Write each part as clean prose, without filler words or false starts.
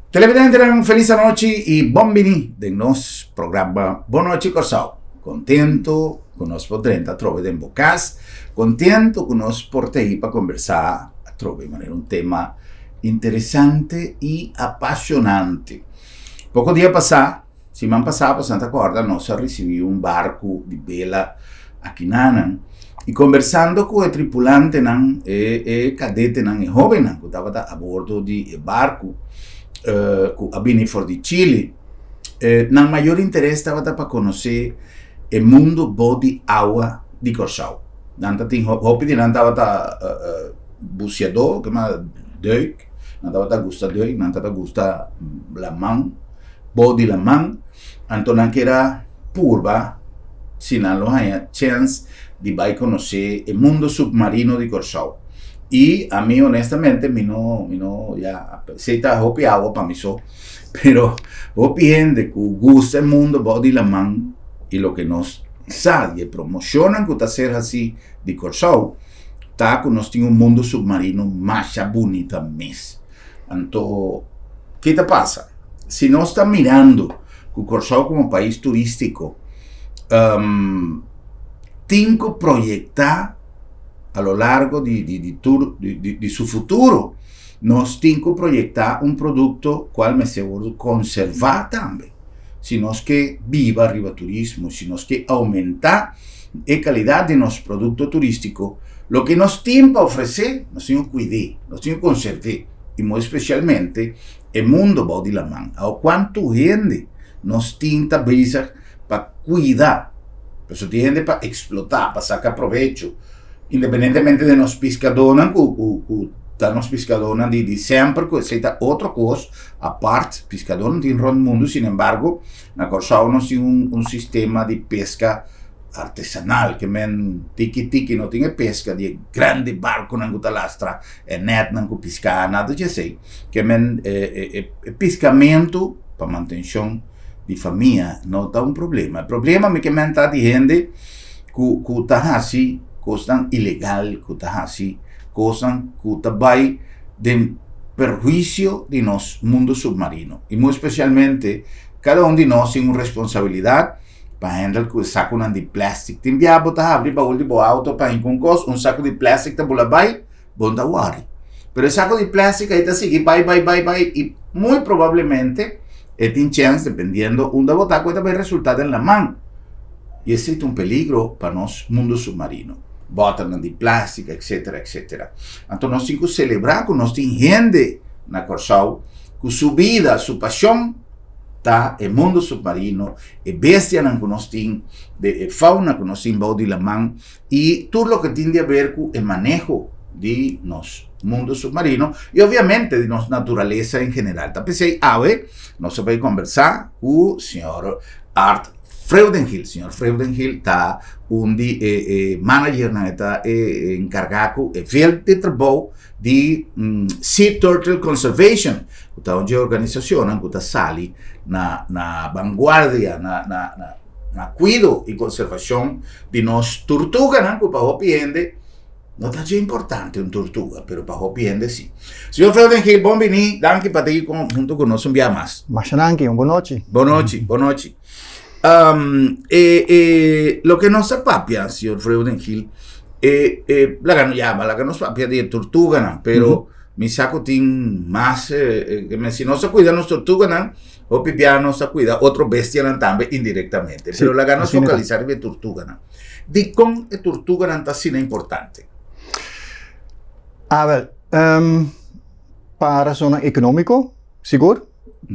Televidentenan felis anochi y bon bini den nos programa Bon Nochi Kòrsou. Contento cu nos por drenta atrobe den bo cas, contento cu nos por ta ahi pa conversa atrobe manera un tema interesante y apasionante. Poco dia pasa, siman pasa pa Santa Corda nos a ricibi un barco di bela akinanan y conversando cu e tripulantenan, e e cadetenan, e hobennan cu tabata a bordo di e barco cu a bini for di Chile, nan mayor interes tabata pa conoce e mundo bou di awa di Corsou. Nan ta tin hopi di nan tabata buceador, kema duik, nan tabata gusta duik, nan tabata gusta laman, bou di laman. Anto nan kier a purba si nan lo haña chèns di bai konosé e mundo supmarino di Kòrsou. I ami honestamente mi no mi no ya esei ta hopi awa pa mi so, pero hopi hende ku gusta e mundo bou di laman i loke nos sa di e promoshonnan ku ta ser hasí di Kòrsou ta ku nos tin un mundo supmarino masha bunita mes. Anto, ki ta pasa? Si nos ta mirando ku Kòrsou komo pais turístiko tin ku proyektá a lo largo di di di tur di di di su futuro, nos tin ku proyektá un produkto kual mester wòrdu konservá tambe. Si nos ke biba riba turismo, si nos ke oumentá e kalidat di nos produkto turístiko, loke nos tin pa ofresé, nos tin ku kuid'é, nos tin ku konserv'é, i muy spesialmente e mundo bou di laman. Awo kuantu hende nos tin ta bezig pa kuida, pasobra tin hende pa eksplotá, pa saka probecho, independientemente di nos piskadónan ku ku ku ta nos piskadónan di di semper ku esei ta otro kos apart, piskadónan tin rònt mundu, sinembargo na Kòrsou nos tin un un sistema di peska artesanal ke men tiki tiki no tin e peska di e grandi barkunan ku ta lastra e nètnan ku piská nada di esei ke men e e piskamentu pa mantenshon di famia no ta un problema e problema mi ke men ta di hende ku ku ta hasi kosnan ilegal ku ta hasi kosnan ku ta bai den perhuisio di nos mundo submarino i muy spesialmente kada un di nos tin un responsabilidat pa handle ku e sakunan di plastic. Tin bia bo ta habri baul di bo auto pa hinka un kos, un saku di plastic ta bula bai, bo no ta wòri. Pero e saku di plastic ei ta sigui bai bai bai bai i muy probablemente e tin chèns dependiendo unda bo ta ku e ta bai resultá den laman. I esei ta un peligro pa nos mundo submarino. Bòternan di plastic etcetera etcetera. Anto nos tin ku selebrá ku nos tin hende na Kòrsou ku su bida, su pashon ta e mundo submarino, e bestianan ku nos tin, de e fauna ku nos tin bou di laman i tur loke tin di haber ku e maneho di nos mundo submarino i obviamente di nos naturalesa en general. Ta p'esei awe nos a bai kombersá ku señor Art Vreugdenhil. Señor Vreugdenhil ta un di e e managernan, e ta e enkargá ku e veld di trabou di Sea Turtle Conservation, ku ta un dje organisashonnan ku ta sali na na vanguardia, na na na kuido i konservashon di nos turtuganan, ku pa hopi hende no ta dje importante un turtuga, pero pa hopi hende si. Señor Vreugdenhil, bon bini, danki pa ta aki huntu ku nos un bia mas. Masha danki, un bon nochi. Bon nochi, bon nochi. E, e, loke nos a papia, señor Vreugdenhil, e, e, laga no yama, laga nos papia di e tortuganan, pero mm -hmm. mi sa ku tin mas, eh, eh, si nos a cuida nos tortuganan, hopi bia nos a cuida otro bestianan tambe indirectamente. Sí, pero laga nos focalizar riba e tortuganan. Di kon e tortuganan ta asina importante? A ver, pa razonnan económico, sigur.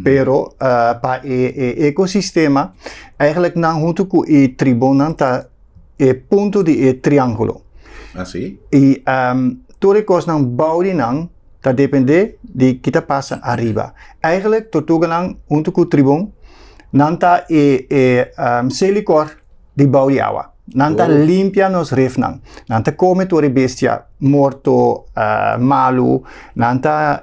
Pero pa e e ecosistema eigenlijk nan hunto cu e tribonnan ta e punto di e triangulo. Ah, sí? Y tur e cosnan bou di nan ta depende di ki ta pasa ariba. Eigenlijk tortuganan hunto cu tribon nan ta e e selikor di bou di awa. Nan ta limpia nos refnan. Nan ta kome tur e bestia morto, malu. Nan ta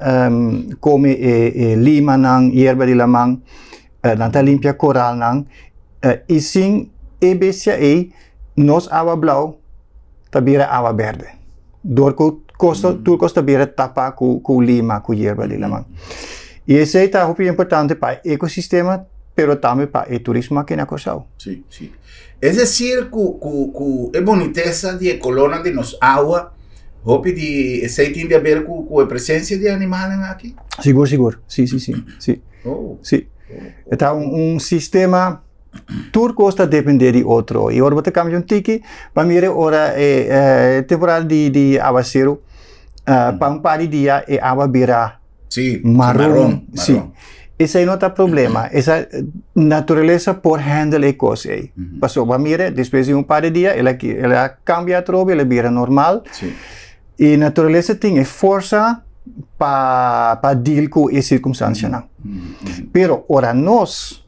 kome e limanan, yerba di laman. Nan ta limpia koralnan. I sin e bestia ei, nos awa blou ta bira awa berde. Dor ku kos tur kos ta bira tapa ku lima, ku yerba di laman. I esei ta hopi importante pa e ekosistema, pero tambe pa e turismo aki na Kòrsou. Sí, sí. Es decir ku ku ku e bonitesa di e kolónan di nos awa, hopi di esei tin di haber ku ku e presensia di e animalnan aki? Sigur, sigur. Sí, sí, sí. Sí. Oh. Sí. E ta un un sistema tur kos ta dependé di otro. I ora bo ta kambia un tiki, pa mira ora e e temporada di di awaseru, pa un par di dia e awa bira Sí, maron. Maron, Sí. maron. Esei no ta problema. Esa naturalesa por handle e kos ei. Pasobra mira, despues di un par di dia el a el a kambia atrobe, el a bira normal. Sí. I naturalesa tin e forsa pa pa deal ku e sirkunstansianan. Pero ora nos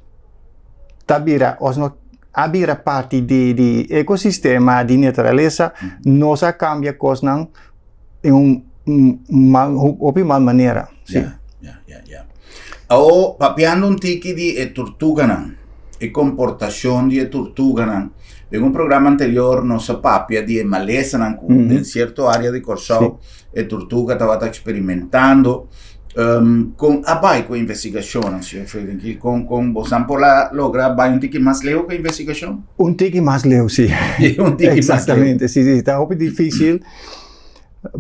ta bira os no a bira parti di di ekosistema di naturalesa, nos a kambia kosnan den un mal hopi mal manera. Sí. Ya, ya, ya, ya. Awo, papiando un tiki di e tortuganan, e komportashon di e tortuganan. Den un programa anterior nos a papia di e malesanan ku den sierto área di Kòrsou e tortuga tabata eksperimentando. Kon a bai ku e investigashonnan, señor Frederik? Kon kon bosan por a logra bai un tiki mas leu ku e investigashon? Un tiki mas leu, sí. Un tiki mas leu. Exactamente, sí, sí. Ta hopi difícil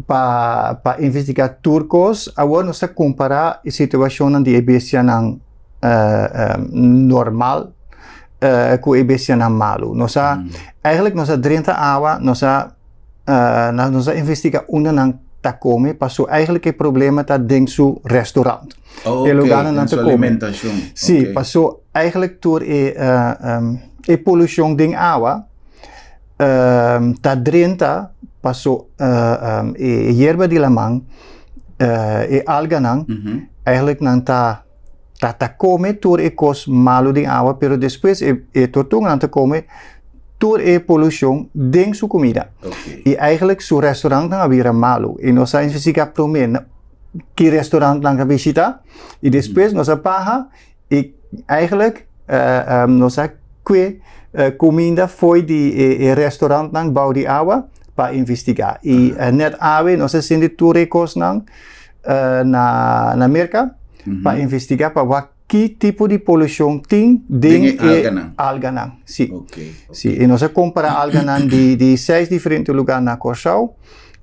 pa pa investigá tur kos. Awor nos ta kompará e situashonnan di e bestianan normal ku e bestianan malu. Nos a, eigenlijk nos a drenta awa, nos a nos a investigá unda nan ta kome, paso eigenlijk e problema ta den su restaurant. Oh, E lugarnan nan den ta su kome. alimentashon. Sí, Ok. paso eigenlijk tur e e polushon den awa ta drenta paso e yerba di laman, e alganan, eigenlijk nan ta ta ta kome tur e kos malu den awa, pero despues e e tortuganan ta kome tur e polushon den su kumida. Ok. I eigenlijk su restaurantnan a bira malu. I nos a investigá promé na ki restaurantnan a bishitá i despues nos a baha I eigenlijk nos a kue kuminda fo'i di e restaurantnan bou di awa pa investigá. I net awe nos a sindi tur e kosnan na Merka pa investigá pa wak ki tipo di polushon tin den e alganan. Sí. Sí, i nos a kompara alganan di seis diferente lugá na Kòrsou.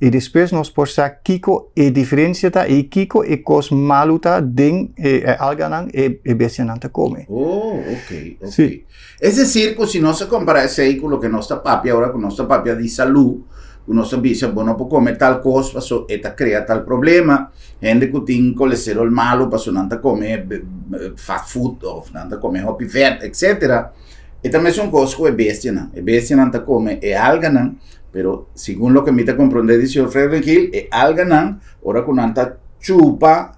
I despues nos por sa kiko e diferensia ta i kiko e kos malu ta den e alganan e e bestianan ta kome. Oh, ok, ok. Sí. Es decir ku si nos a kompara esei ku loke nos ta papia ora ku nos ta papia di salú, ku nos ta bisa bo no por kome tal kos paso e ta krea tal problema, hende ku tin kolesterol malu paso nan ta kome fast food òf nan ta kome hopi vèt etsetera, e ta mesun kos ku e bestianan. E bestianan ta kome e alganan. Pero segun loke mi ta comprende di señor Frederick Hill, e alganan, ora ku nan ta chupa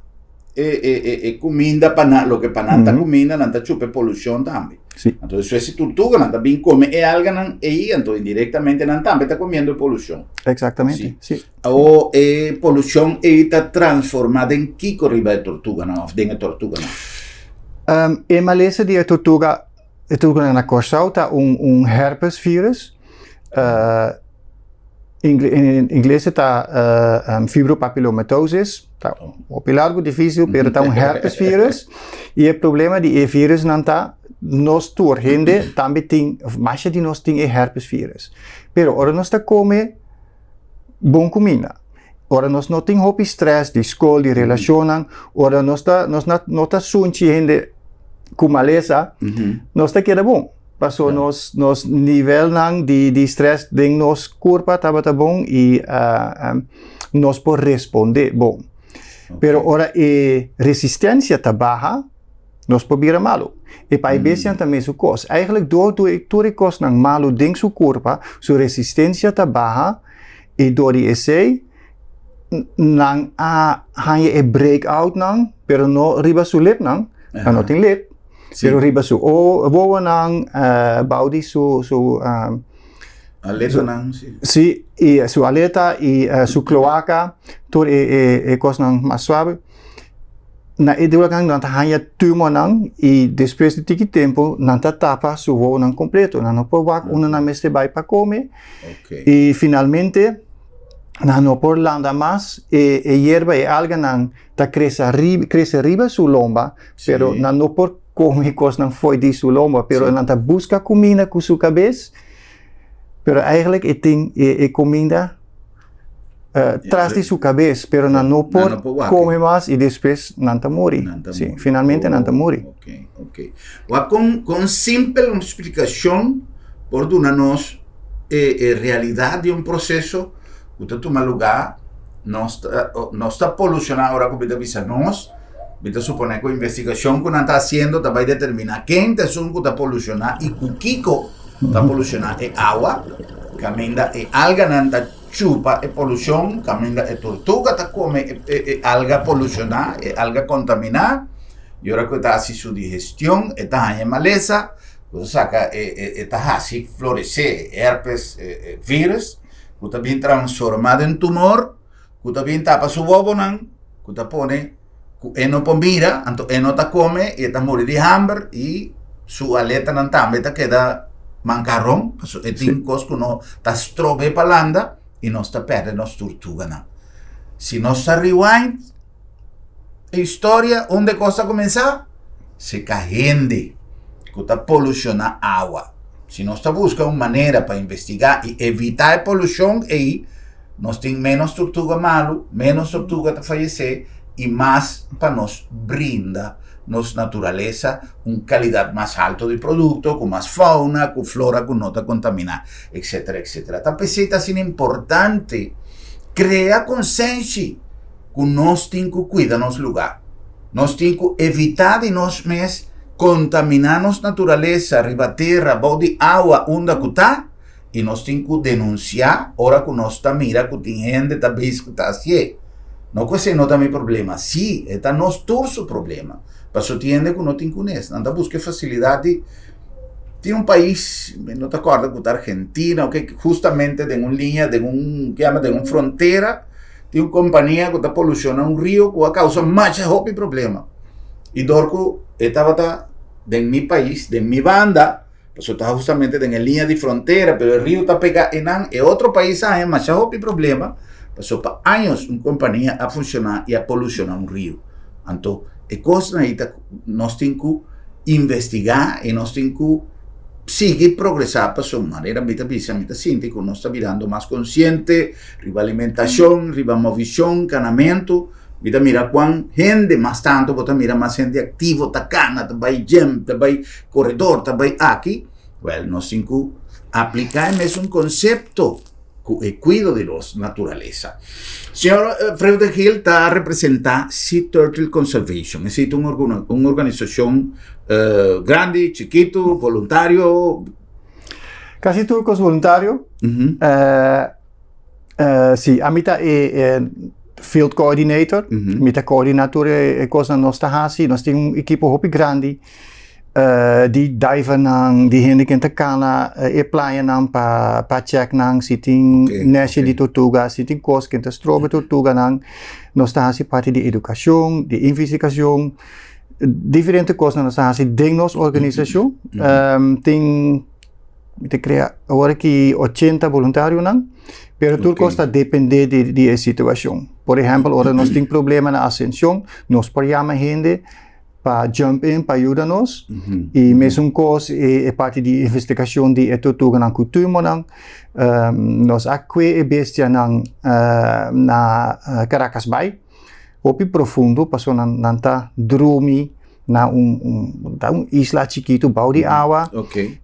e, e, e, e kuminda pa nan, loke pa nan ta kuminda, nan ta chupa e polushon tambe. Sí. Anto despues si tortuganan ta bin kome e alganan ei, anto indirectamente nan tambe ta komiendo e polushon. Exactamente, Sí. sí. Awo e polushon ei ta transforma den kiko riba e tortuganan of den e tortuganan? E malesa di e tortuga, e tortuganan na Kòrsou ta un, un herpesvirus. In ingles e ta fibropapillomatosis, ta hopi largu, dificil, pero ta un herpesvirus. I e problema di e virusnan ta, nos tur hende tambe tin, of masha di nos tin e herpesvirus. Pero ora nos ta kome bon kuminda, ora nos no tin hopi stress di skol, di relashonnan, ora nos ta, nos no ta sunchi hende ku malesa, nos ta keda bon. Paso nos nos nivelnan di di stress den nos kurpa tabata bon i nos por respondé bon. Pero ora e resistensia ta baha, nos por bira malu. E pa e bestianan ta mesun kos. Eigenlijk dor tur e tur e kosnan malu den su kurpa, su resistensia ta baha i dor di esei nan a haña e breakoutnan, pero no riba su lipnan, nan no tin lip. Pero riba su wowonan, bou di su su Aletanan, si. Si, i su aleta i su kloaka, tur e e e kosnan mas suabe. Na e duranan nan ta haña tumornan i despues di tiki tempu nan ta tapa su wowonan kompleto. Nan no por wak unda nan mester bai pa kome. I finalmente. Nan no por landa mas, e e yerba, e alganan ta krese ariba, krese riba su lomba, pero nan no por kome kosnan fo'i di su lomba, pero nan ta buska kuminda ku su kabes, pero eigenlijk e tin e e kuminda tras di su kabes, pero nan no por kome mas i despues nan ta muri. Si, finalmente nan ta muri. Ok, ok. Wak kon kon simpel un splikashon por duna nos e e realidat di un proseso ku ta tuma lugá, nos ta nos ta polushoná ora ku mi ta bisa nos, mi ta suponé ku investigashon ku nan ta hasiendo ta bai determiná ken ta esun ku ta polushoná i ku kiko ta polushoná e awa, kaminda e alganan ta chupa e polushon, kaminda e tortuga ta kome e e alga polushoná, e alga kontaminá, i ora ku e ta hasi su digestion e ta haña e malesa. Ku ta saka e e e ta hasi floresé e herpes e e virus ku ta bin transformá den tumor ku ta bin tapa su wowonan ku ta pone ku e no por mira anto e no ta kome i e ta muri di hamber i su aletanan tambe ta keda mankaron pasobra e tin kos ku no ta strob'é pa landa i nos ta pèrdè nos turtuganan. Si nos ta rewind E historia unda e kos a kuminsá? Seka hende ku ta polushoná awa. Si nos ta buska un manera pa investigá i evitá e polushon ei, nos tin ménos tortuga malu, ménos tortuga ta fayesé i mas pa nos brinda nos naturalesa un kalidat mas haltu di produkto, ku mas fauna, ku flora ku no ta kontaminá, etsetera, etsetera. Ta p'esei ta asina importante krea konsenshi. ku nos tin ku kuida nos lugá. Nos tin ku evitá di nos mes kontaminá nos naturalesa riba tera, bou di awa, unda ku ta, i nos tin ku denunsiá ora ku nos ta mira ku tin hende ta bis ku ta hasié. No ku esei no ta mi problema, sí, e ta nos tur su problema. Pasobra tin hende ku no tin kunes, nan ta buska e fasilidat di tin un pais, mi no ta kòrda ku ta Argentina o ke, hustamente den un liña, den un, ke yama, den un frontera, Tin un kompania ku ta polushona un rio ku a kousa masha hopi problema. I dor ku e tabata den mi pais, den mi banda, pasobra ta hustamente den e liña di frontera, pero e rio ta pega einan, e otro pais a haña masha hopi problema, pasobra pa años un kompania a funshoná i a polushona un rio. Anto e kosnan ei ta nos tin ku investigá i nos tin ku sigui progresá pasobra manera mi ta bisa mi ta sinti ku nos ta birando mas konsiente Riba alimentashon, riba movishon, kanamentu, mi ta mira kuan hende mas tantu bo ta mira mas hende aktivo ta kana, ta bai gym, ta bai koredor, ta bai aki. Wèl, nos tin ku apliká e mesun konsepto ku e kuido di nos naturalesa. Señor Vreugdenhil ta representá Sea Turtle Conservation. Esei ta un organisashon grandi, chikitu, voluntario. Kasi tur kos voluntario. Si, ami ta e field coordinator. Mi ta coordina tur e kosnan nos ta hasi. Nos tin un ekipo hopi grandi di divernan, di hende ken ta kana e playanan pa pa check nan si tin nestje di tortuga, si tin kos ken ta stroba e tortuganan. Nos ta hasi parti di edukashon, di investigashon. Diferente kosnan nos ta hasi den nos organisashon. Tin, mi ta krea awor aki 80 boluntarionan, pero tur kos ta depende di di e situashon. Por ehèmpel, ora nos tin problema na Ascension, nos por yama hende pa jump in pa yuda nos. I mesun kos e e parti di investigashon di e tortuganan ku tumornan. Nos a kue e bestianan na Caracas Bay. Hopi profundo pasobra nan nan ta drumi na un un ta un isla chikitu bou di awa.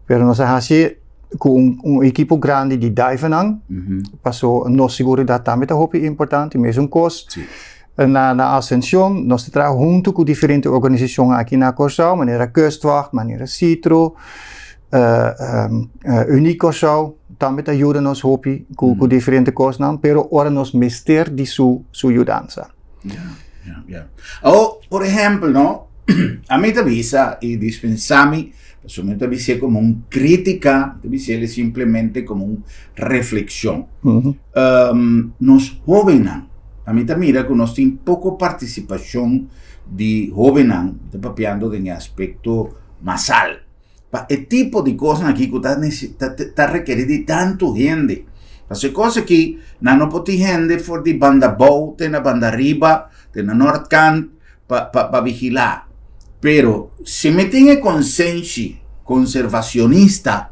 Pero nos a hasi ku un un ekipo grandi di divernan paso nos seguridat tambe ta hopi importante. Mesun kos na na Ascension nos ta traha huntu ku diferente organisashon aki na Kòrsou manera Kustwacht, manera Citro. Unie Kòrsou tambe ta yuda nos hopi ku ku diferente kosnan, pero ora nos mester di su su yudansa. Ya, ya, ya. Awor, por ehèmpel, no, ami ta bisa i dispensá mi, pasobra mi ta bis'é komo un krítika, mi ta bis'é simplemente komo un reflekshon. Nos hóbennan, ami ta mira ku nos tin poko partisipashon di hóbennan, mi ta papiando den e aspekto masal. Pa e tipo di kosnan aki ku ta ta rekerí di tantu hende. Pasobra e kos aki, nan no por tin hende for di banda bou te na banda riba, te na noordkant pa pa pa vigilá. Pero si mi tin e konsenshi konservasionista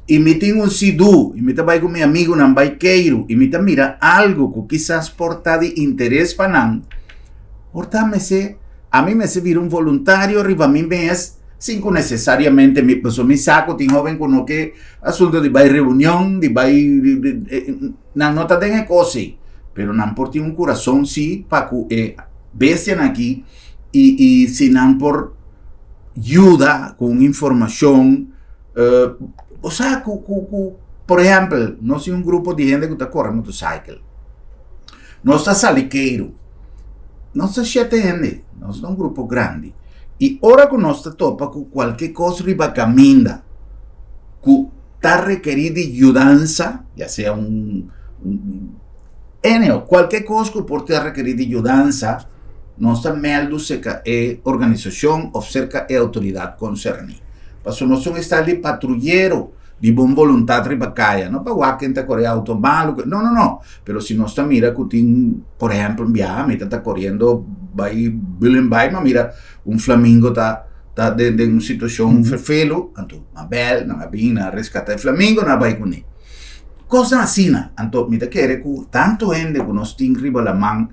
i mi tin un sidu i mi ta bai ku mi amigunan bai keiru i mi ta mira algu ku kisas por ta di interes pa nan, por ta mester ami mester bira un voluntario riba mi mes sin ku nesesariamente mi pasobra mi sa ku tin hoben ku no ke asuntu di bai reunion di bai nan no ta den e kos ei pero nan por tin un kurason si pa ku e bestianan aki i i si nan por yuda ku un informashon osea ku ku ku por ehèmpel nos tin un grupo di hende ku ta kore motosaikel nos ta sali keiru nos ta shete hende nos ta un grupo grandi i ora ku nos ta topa ku kualke kos riba kaminda ku ta rekerí di yudansa ya sea un Anyhow, kualke kos ku por ta rekerí di yudansa, nos ta mèldu serka e organisashon òf serka e outoridat konserní. Pasobra nos un estal di patruyero di bon boluntat riba kaya, no pa wak ken ta kore outo malu, no, no, no. Pero si nos ta mira ku tin, por ehèmpel, un biaha mi ta ta koriendo bai Bullenbaai, mi a mira un flamingo ta ta den den un situashon ferfelu, anto nan a bèl, nan a bin, nan a reskatá e flamingo, nan a bai kuné. Kosnan asina, anto mi ta kere ku tantu hende ku nos tin riba laman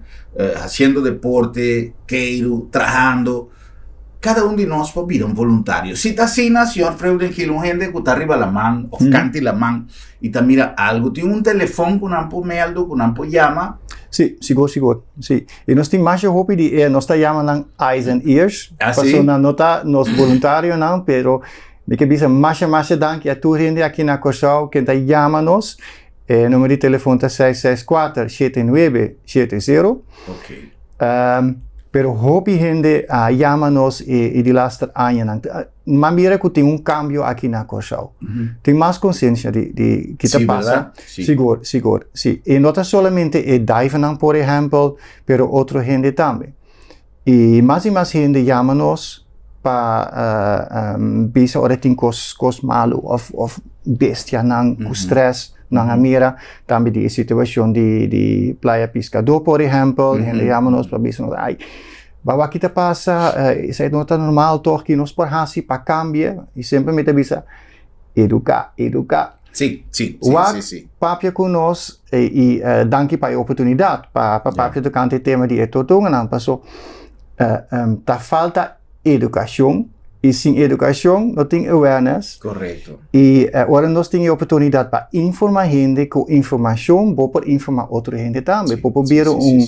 hasiendo deporte, keiru, trahando, kada un di nos por bira un voluntario. Si ta asina, señor Freudengil, un hende ku ta riba laman òf kanti laman i ta mira algu, tin un telefòn ku nan por mèldu, ku nan por yama? Sí, sigur, sigur, sí. I nos tin masha hopi di e, nos ta yama nan eyes and ears, pasobra nan no ta nos boluntarionan, pero Mi ke bisa masha masha danki a tur hende aki na Kòrsou ken ta yama nos. E numero di telefon ta 664 7970. Okay. Pero hopi hende a yama nos e, e di laster añanan. Ma mira ku tin un kambio aki na Kòrsou. Tin mas konsiensia di, di ki ta Sí, pasa. verdad? Sí. Sigur, sigur, sí. E no ta solamente e daivenan, por ehèmpel, pero otro hende tambe. I mas i mas hende yama nos pa bisa ora tin kos kos malu òf òf bestianan ku strès nan a mira. Tambe di e situashon di di Playa Piskadó por ehèmpel, hende yama nos pa bisa nos ai bawak ki ta pasa esei no ta normal tòg ki nos por hasi pa kambia i semper mi ta bisa eduká eduká. Sí, sí, sí, Wak sí, sí. papia ku nos i danki pa e oportunidat pa pa papia tokante e tema di e tortuganan paso ta falta edukashon i sin edukashon no tin awareness. Korekto. I ora nos tin e oportunidat pa informa hende ku informashon bo por informa otro hende tambe bo por bira un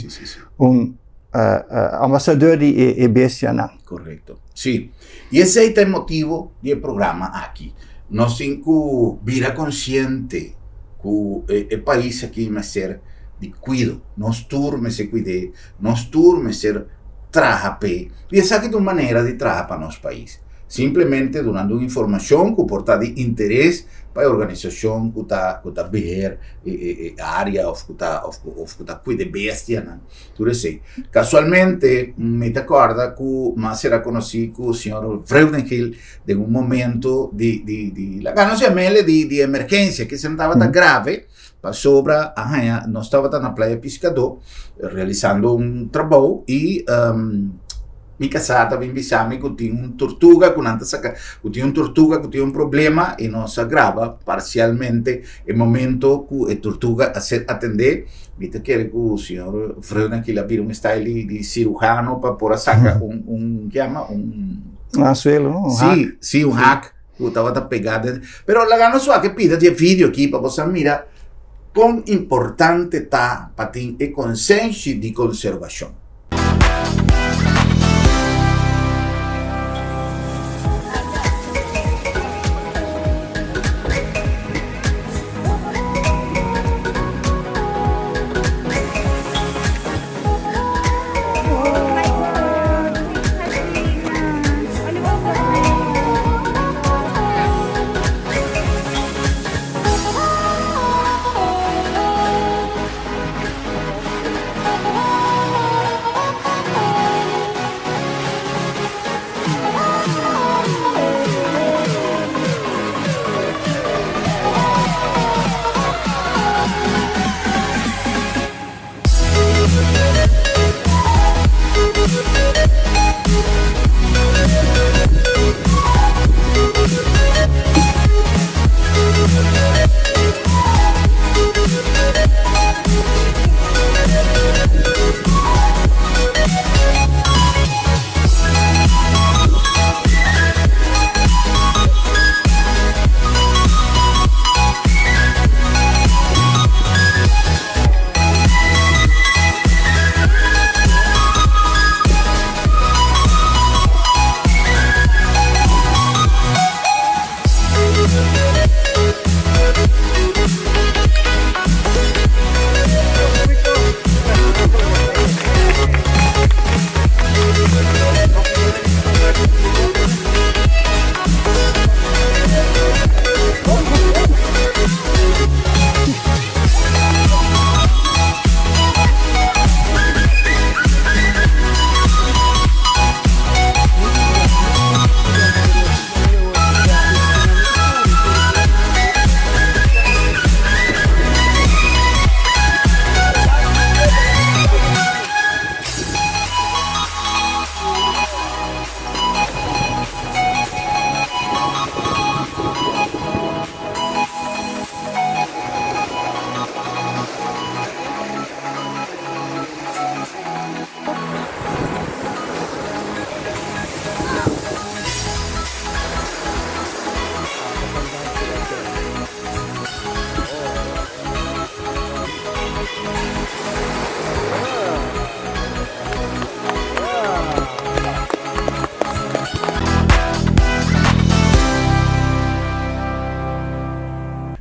un ambasador di e bestianan. Korekto. Sí. I esei ta e motibu di e programa aki. Nos tin ku bira konsiente ku e pais aki mester di kuido. Nos tur mester kuid'é, nos tur mester traha p'e. I esaki ta un manera di traha pa nos pais. Simplemente dunando un informashon ku por ta di interes pa e organisashon ku ta ku ta beheer e área òf ku ta òf ku ta kuida e bestianan. Tur esei. Casualmente mi ta corda cu mi a sera conoci cu señor Vreugdenhil den un momento di di di laga nos yamele di di emergencia kisa no tabata grave pasobra a haña nos tabata na Playa Piscador realisando un trabou y Mi kasá ta bin bisa mi ku tin un tortuga ku nan ta saka, ku tin un tortuga ku tin un problema i nos a graba parsialmente e momento ku e tortuga a ser atendé. Mi ta kere ku señor Vreugdenhil a bira un style di di cirujano pa por a saka un un ke yama un. Un anzuelo no? Un hak. Si, si un hak ku tabata pegá den. Pero laga nos wak e pida di e video aki pa bo sa mira kon importante ta pa tin e konsenshi di konservashon.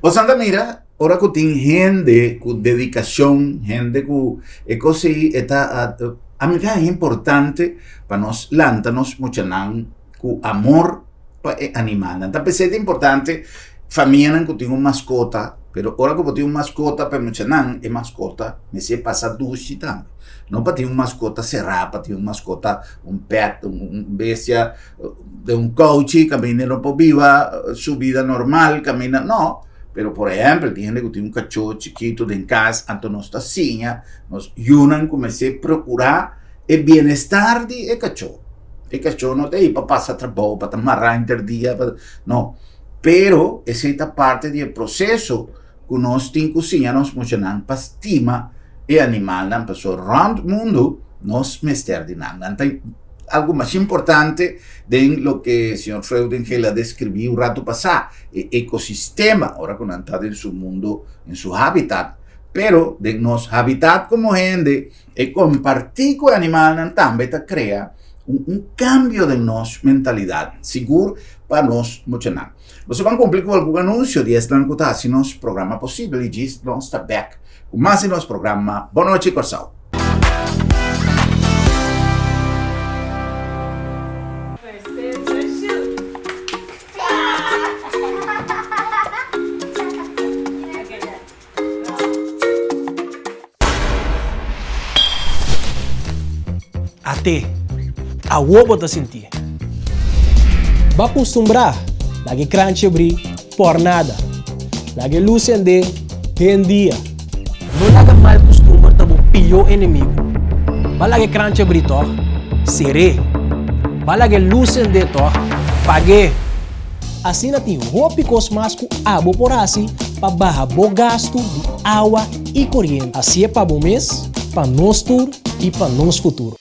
Bo santa mira, ora ku tin hende ku dedikashon, hende ku e kos ei e ta a mi ta importante pa nos lanta nos muchanan ku amor pa e animalnan. Ta p'esei ta importante famianan ku tin un maskota, pero ora ku bo tin un maskota pa e muchanan, e maskota mester pasa dushi tambe. No pa tin un maskota será, pa tin un maskota, un pet, un bestia den un kouchi kaminda no por biba su bida normal, kaminda no. Pero por ehèmpel tin hende ku tin un kachó chikitu den kas, anto nos ta siña nos yunan ku mester prokurá e bienestar di e kachó. E kachó no ta ei pa pasa trabou, pa ta mará henter dia, pa, no. Pero esei ta parti di e proseso ku nos tin ku siña nos muchanan pa stima e animalnan, pasobra rònt mundu nos mester di nan. Nan ta algu mas importante den loke señor Freudengel a deskribí un ratu pasá, e ekosistema, ora ku nan ta den su mundu, den su habitat. Pero den nos habitat komo hende, E kompartí ku e animalnan tambe ta krea un kambio den nos mentalidat, sigur pa nos muchanan. Nos a ban kumpli ku algun anunsio di esnan ku ta hasi nos programa posibel i djis nos ta bèk ku mas di nos programa Bon Nochi Kòrsou. At'é, awor bo ta sintié. Bo a kustumbrá laga e kranchi abrí por nada. Laga e lus sendé den dia. No laga mal kustumber ta bo pió enemigu. Bo a laga e kranchi abrí tòg? Ser'é. Bo a laga e lus sendé tòg? Pag'é. Asina tin hopi kos mas ku abo por hasi pa baha bo gastu di awa i koriente. Hasié pa bo mes, pa nos tur i pa nos futuro.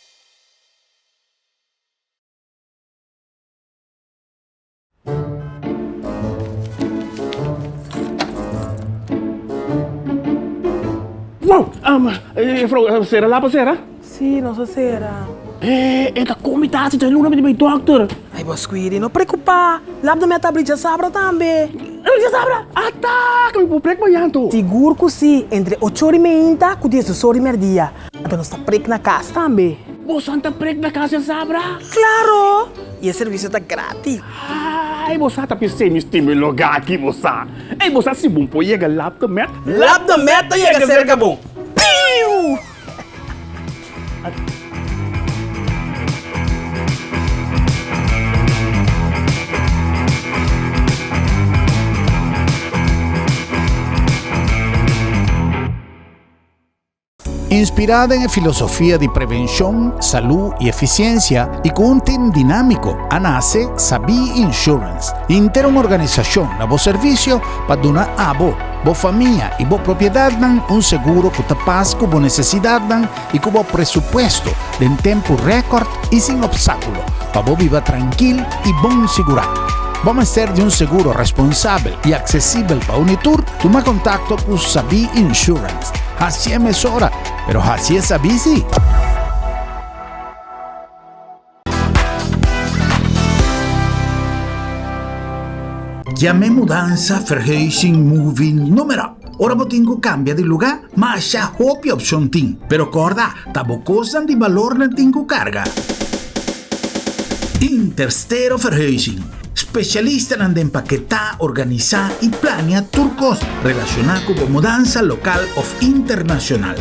Wow! Juffrouw, sera lapa sera? Sí, nos a sera. Eh, e ta komi ta hasi djaluna mi di bai dòkter. Ai, bo Squiri, no preokupá. Lap den mi a ta abri djasabra tambe. Abri djasabra? Ata! Ku mi por prek mañan anto? Sigur ku sí, entre ocho ora i meinta ku diesdos ora i mèrdia. Anto nos ta prek na kas tambe. Boso ta prek na kas djasabra? Klaro! I e servisio ta gratis. Ai, bo sa ta p'esei mi stima e lugá aki, bo sa. Ei, bo sa si bon por yega Lap de Met? Lap de Met ta yega serka bo. Piu! Inspirá den e filosofia di prevenshon, salú i efisiensia i ku un tim dinámiko a nase Sabí Insurance, henter un organisashon na bo servisio pa duna abo, bo famia i bo propiedatnan un seguro ku ta pas ku bo nesesidatnan i ku bo presupuesto den tempu rèkòrt i sin opstákulo pa bo biba trankil i bon sigurá. Bo mester di un seguro responsabel i aksesibel pa uni tur? Tuma kontakto ku Sabí Insurance. Hasié mesora, pero hasié sabí sí! Yam'e mudansa, verhuizing, moving, numero. Ora bo tin ku kambia di lugá, masha hopi opshon tin. Pero kòrda, ta bo kosnan di balor nan tin ku karga. Interstero Verhuizing, spesialistanan den paketá, organisá i plania tur kos relashoná ku bo mudansa lokal òf internashonal.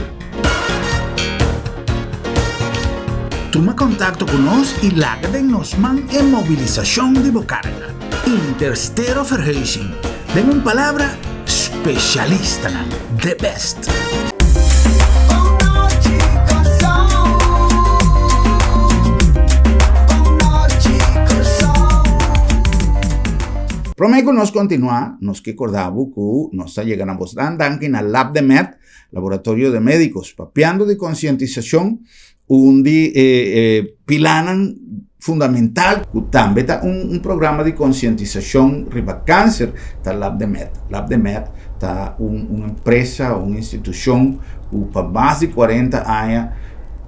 Tuma kontakto ku nos i laga den nos man e mobilisashon di bo karga. Interstero Verhuizing, den un palabra, spesialistanan, the best! Promé ku nos kontinuá, nos ke korda bo ku nos ta yega na bosnan danki na Lab de Med Laboratorio de Médicos, papiando di konsientisashon, un di e e pilanan fundamental ku tambe ta un un programa di konsientisashon riba kanser ta Lab de Med. Lab de Med ta un un empresa, un institushon ku pa mas di kuarenta aña.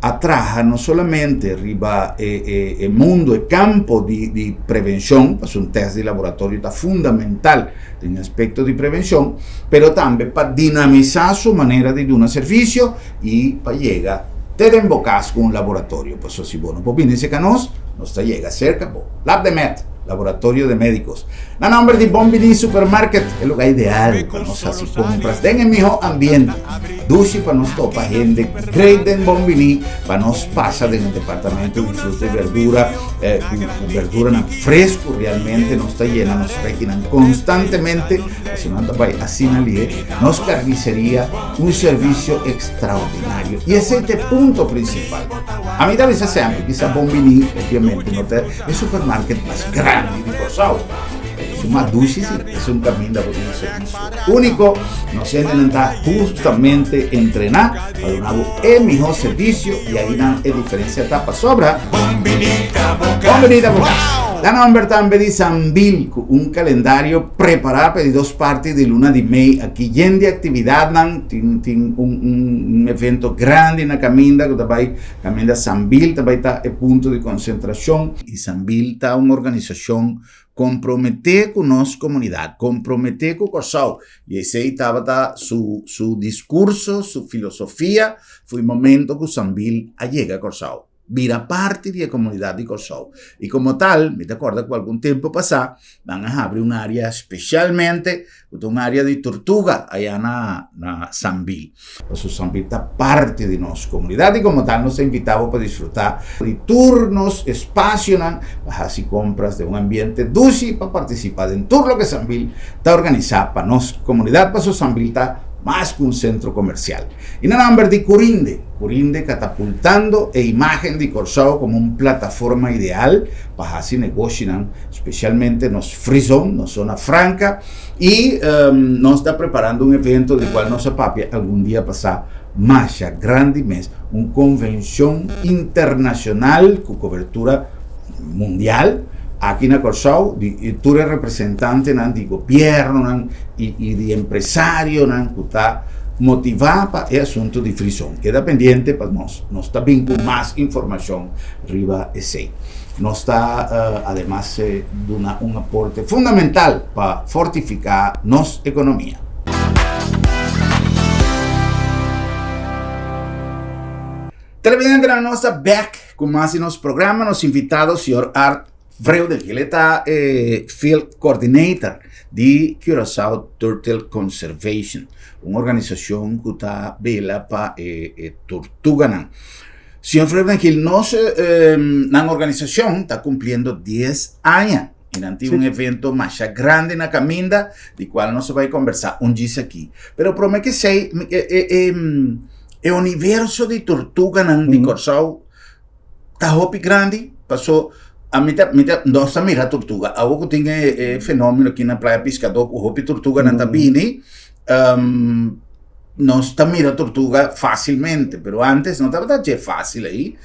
a traha no solamente riba e e e mundo, e campo di di prevencion, pasobra un test di laboratorio ta fundamental den aspecto di prevencion, pero tambe pa dinamisa su manera di duna servicio y pa yega te den bo cas cu un laboratorio, pasobra si bo no por bini cerca nos, nos ta yega cerca bo. Lab de Med, Laboratorio de Medicos. Na nomber di Bon Bini Supermarket, e lugar ideal pa nos haci compras den e miho ambiente. Dushi pa nos topa hende great den Bon Bini, pa nos pasa den e departamento di fruta y berdura cu berduranan fresco. Realmente nos ta yena nos rekinan constantemente, pasobra nan ta bay asina lihe. Nos carniceria, un servicio extraordinario. Y esey ta e punto principal. Ami ta bisa semper, kisa Bon Bini obviamente no ta e supermarket mas grandi di Kòrsou, pero esun mas dushi si, esun kaminda bo tin un servisio úniko. Nos hendenan ta hustamente entrená pa duna bo e mihó servisio i ainan e diferensia ta pasobra Bon Bini ta bo kas. Ta nòmber tambe di Sambil ku un kalendario prepará pa e di dos parti di luna di mei aki yen di aktividatnan. Tin tin un un evento grandi na kaminda ku ta bai Kaminda Sambil ta bai ta e punto di konsentrashon. I Sambil ta un organisashon komprometé ku nos komunidat, komprometé ku Kòrsou. I esei tabata su su diskurso, su filosofia, fu e momento ku Sambil a yega Kòrsou, bira parti di e komunidat di Kòrsou. I komo tal, mi ta kòrda ku algun tempu pasá nan a habri un área spesialmente ku ta un área di tortuga ayá na na Sambil. Pasobra Sambil ta parti di nos komunidat i komo tal nos ta invitá bo pa disfrutá di tur nos espasionan pa hasi kompras den un ambiente dushi pa partisipá den tur loke Sambil ta organisá pa nos komunidat pasobra Sambil ta mas ku un sentro komersial. I na nòmber di Curinde, Curinde katapultando e imágen di Kòrsou komo un plataforma ideal pa hasi negoshinan, spesialmente nos Free Zone, nos zona franka, i nos ta preparando un evento di kual nos a papia algun dia pasá masha grandi mes, un konvenshon internashonal ku kobertura mundial aki na Kòrsou di tur e representantenan di gobièrnunan i di empresarionan ku ta motivá pa e asuntu di Free Zone. Keda pendiente pa nos, nos ta bin ku mas informashon riba esei. Nos ta ademas duna un aporte fundamental pa fortifiká nos ekonomia. Televidentenan nos ta bek ku mas di nos programa. Nos invitado señor Art Vreugdenhil. El e ta e Field Coordinator di Curaçao Turtle Conservation, un organisashon ku ta bela pa e tortuganan. Señor Vreugdenhil, nos nan organisashon ta kumpliendo dies aña i nan tin un evento masha grandi na kaminda di kual nos a bai kombersá un djis aki. Pero promé ke esei e universo di tortuganan di Kòrsou ta hopi grandi paso ami ta mi ta nos ta mira tortuga awor ku tin e fenomeno aki na Playa Piskadó ku hopi tortuganan ta bini nos ta mira tortuga fácilmente pero antes no tabata dje fácil ei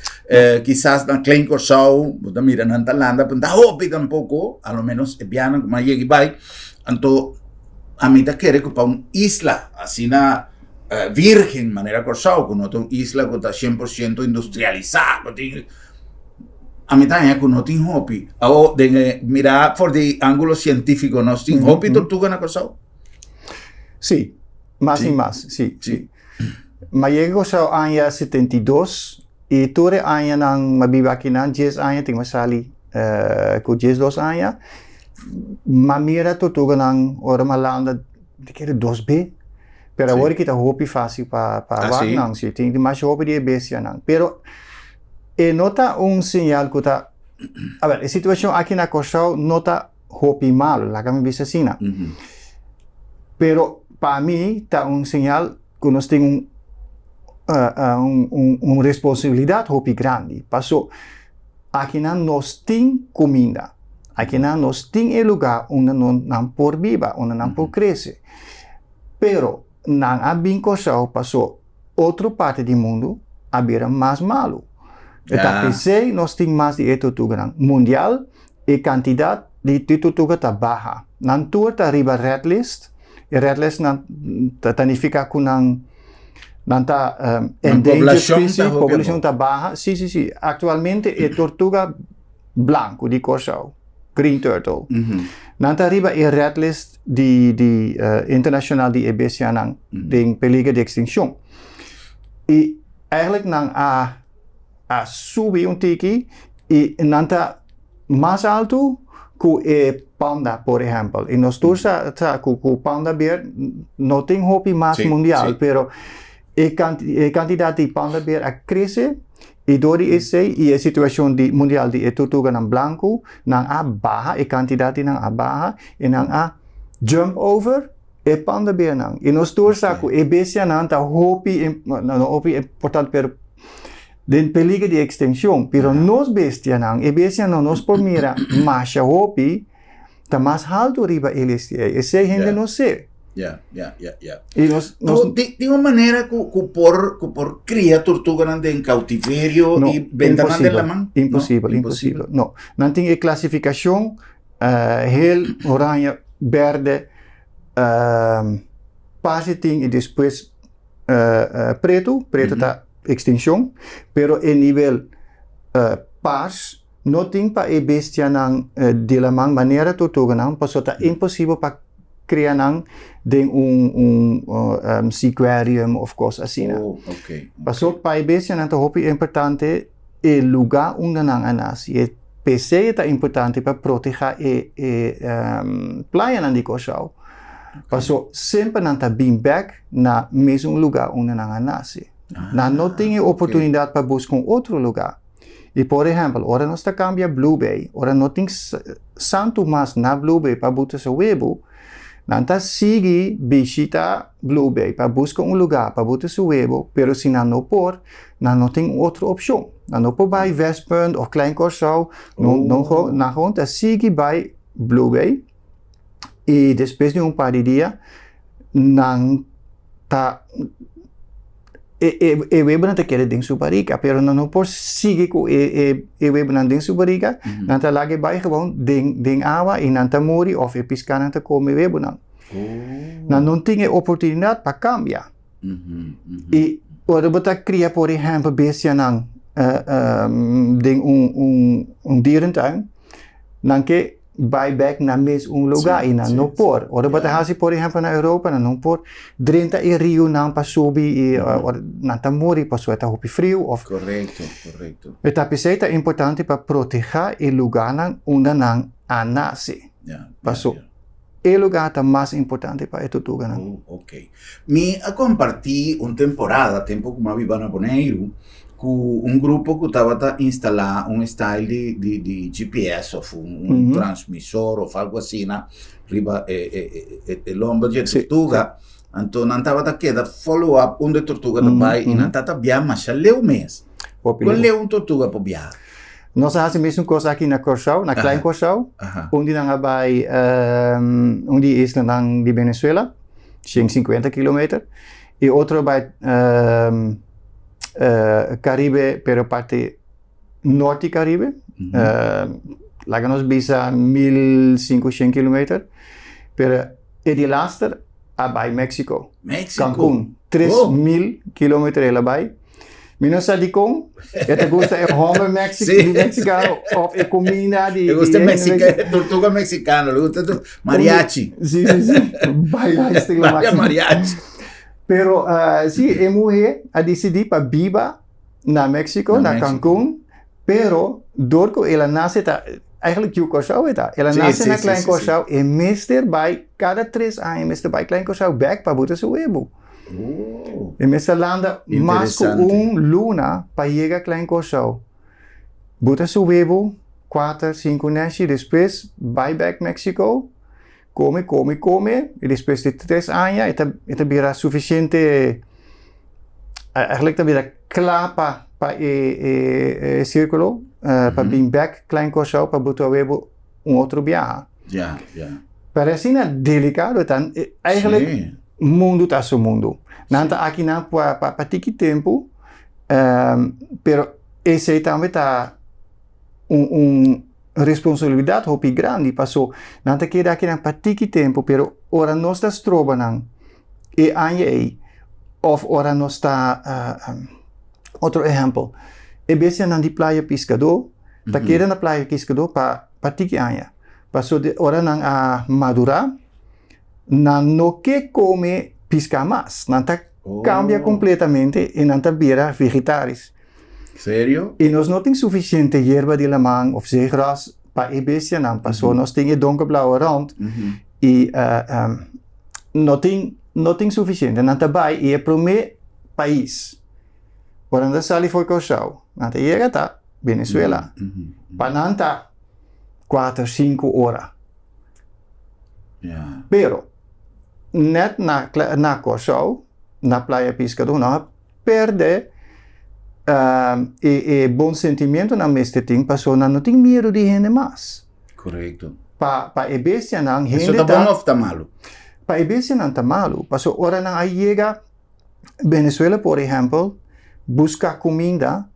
kisas na Klein Kòrsou bo ta mira nan ta landa pero no ta hopi tampoko a lo menos e bianan ku mi a yega i bai anto ami ta kere ku pa un isla asina virgen manera Kòrsou ku no ta un isla ku ta 100% industrialisá ku tin ami ta haña ku no tin hopi awor den e mira for di ángulo sientífiko nos tin hopi tortuga na Kòrsou? Sí, mas i mas, sí, sí. Mi a yega Kòrsou aña 72 i tur e añanan mi a biba akinan, dies aña tin mi a sali ku diesdos aña, mi a mira tortuganan ora mi a landa Di kere dos be. Pero awor ki ta hopi fácil pa pa wak nan. Si tin dimasha hopi di e bestianan. Pero e no ta un señal ku ta, a ber, e situashon aki na Kòrsou no ta hopi malu, laga mi bisa asina. Pero pa mi ta un señal ku nos tin un un un responsabilidat hopi grandi. Paso Akinan nos tin kuminda. Akinan nos tin e lugá unda nan por biba, unda nan por krese. Pero nan a bin Kòrsou paso otro parti di mundu a bira mas malu. E ta p'esei nos tin mas di e tortuganan. Mundial e kantidat di tortuga ta baha. Nan tur ta riba red list. E red list nan ta nifiká ku nan. Nan ta Nan endangered poblashon ta species, hopi poblashon abou. ta baha. Sí, sí, sí. Aktualmente e tortuga blanku di Kòrsou, green turtle, nan ta riba e red list di di internashonal di e bestianan den peliger di ekstinshon. I eigenlijk nan a a subi un tiki i nan ta mas altu ku e panda por ehèmpel. I nos tur sa sa ku ku panda beer no tin hopi mas mundial pero e e kantidat di panda beer a krese i dor di esei i e situashon di mundial di e tortuganan blanku nan a baha e kantidat di nan a baha i nan a jump over e panda beernan. I nos tur sa ku e bestianan ta hopi no hopi importante pero den peliger di extension, pero nos bestianan, e bestianan nos por mira masha hopi, ta mas halto riba e list ei. Esei hende no se. Ya, ya, ya, ya. I nos, nos Oh, tin, tin un manera ku, ku por, ku por kria tortuganan den cautiverio No, i benta nan den imposibel, laman? imposibel, No, imposibel. No. Nan tin e klasifikashon eh, heel, oranje, berde, eh, paarse tin i despues pretu, pretu ta extincion, pero e nivel pars no tin pa e bestianan di laman manera tortuganan, pasobra ta imposibel pa cria nan den un un seaquarium of cos asina. Pasobra pa e bestianan ta hopi importante e luga unda nan a naci, e p'esey ta importante pa proteha e e playanan di Kòrsou, paso semper nan ta bin bèk na mesun luga unda nan a naci. Nan no tin e oportunidat pa buska un otro luga. I por ehèmpel, ora nos ta kambia Blue Bay, ora no tin santu mas na Blue Bay pa buta su webu, nan ta sigui bishita Blue Bay pa buska un luga pa buta su webu, pero si nan no por, nan no tin un otro opshon. Nan no por bai Westpunt òf Klein Kòrsou, no, no, nan gewoon ta sigui bai Blue Bay i despues di un par di dia nan ta e e e webunan ta keda den su barika, pero nan no por sigui ku e e e webunan den su barika, nan ta laga e bai gewoon den den awa i nan ta muri òf e piskanan ta kome e webunan. Nan no tin e oportunidat pa kambia. I ora bo ta kria por ehèmpel bestianan den un un dierentuin, nan ke bai bèk na mes un lugá i nan no por. Ora bo ta hasi por ehèmpel na Europa nan no por drenta e riunan pa subi i ora nan ta muri pasobra ta hopi friu òf. Korekto, korekto. E ta p'esei ta importante pa protehá e lugánan unda nan a nase. Paso. E lugar ta mas importante pa e tortuganan. Oh, ok. Mi a comparti un temporada, tempo cu mi a biba na Boneiru, cu un grupo cu tabata instala un style di, di, di GPS of un, un transmisor of algo asina riba e, e, e, e, e lomba di e tortuga. Anto nan tabata keda follow up unda e tortuga ta bai y nan tata bia masha leu mes. Hopi Con leu. leu un tortuga por biaha? Nos a hasi mesun kos aki na Kòrsou, na Klein Kòrsou. Un di nan a bai un di e islanan di Venezuela, 150 kilometer. E otro a bai Karibe, pero parti nort di Karibe. Laga nos bisa 1500 kilometer. Pero e di laster a bai Mexico. Mexico? Cancun. 3000 kilometer el a bai. Mi no sa dikon, e ta gusta e hòmber Mexi Sí. di Mexicano of e kuminda di Le gusta di mexica, tortuga mexicano, le gusta tu- mariachi. Sí, sí, sí. Baila estilo Baila máximo. mariachi. Pero eh, sí, e muhé a disidí pa biba na Mexico, Na na Mexico. Cancún, pero dor ku el a nase ta, eigenlijk yu Kòrsou e ta. El a Sí, nase sí, na sí, Klein sí, sí. Kòrsou, e mester bai kada tres aña e mester bai Klein Kòrsou bèk pa buta su webu. Oh. E mester landa mas ku un luna pa yega Klein Kòrsou. Buta su webu, kuater, sinku nèshi, despues bai bèk Mexico, kome, kome, kome, i despues di tres aña e ta e ta bira sufisiente, eigenlijk ta bira kla pa pa e e e sirkulo pa bin bèk Klein Kòrsou pa buta webu un otro biaha. Ja, ja. Pero asina delicado ta, eigenlijk Sí. mundu ta su mundu. Nan ta aki nan pa, pa, pa tiki tempu, um, pero esei tambe ta un, un responsabilidad hopi grandi, paso nan ta keda aki nan pa tiki tempu, pero ora nos ta stroba nan e aña ei, Òf ora nos ta, otro ehèmpel, e bestianan di Playa Piskadó ta keda na Playa Piskadó pa pa tiki aña. Pasobra ora nan a madurá, nan no ke kome piská mas. Nan ta kambia kompletamente i nan ta bira vegetaris. Serio? I nos no tin sufisiente yerba di laman òf zeegras pa e bestianan, pasobra nos tin e donkerblauwe rònt i no tin no tin sufisiente. Nan ta bai i e promé pais ora nan ta sali for Kòrsou, nan ta yega ta Venezuela. Pa nan ta kuater, sinku ora. Pero nèt na na Kòrsou, na Playa Piskadó nan a pèrdè e e bon sentimientonan mester tin pasobra nan no tin miedu di hende mas. Korekto. Pa pa e bestianan hende Eso ta bon òf ta malu? Pa e bestianan ta malu, pasobra ora nan a yega Venezuela por ehèmpel buska kuminda,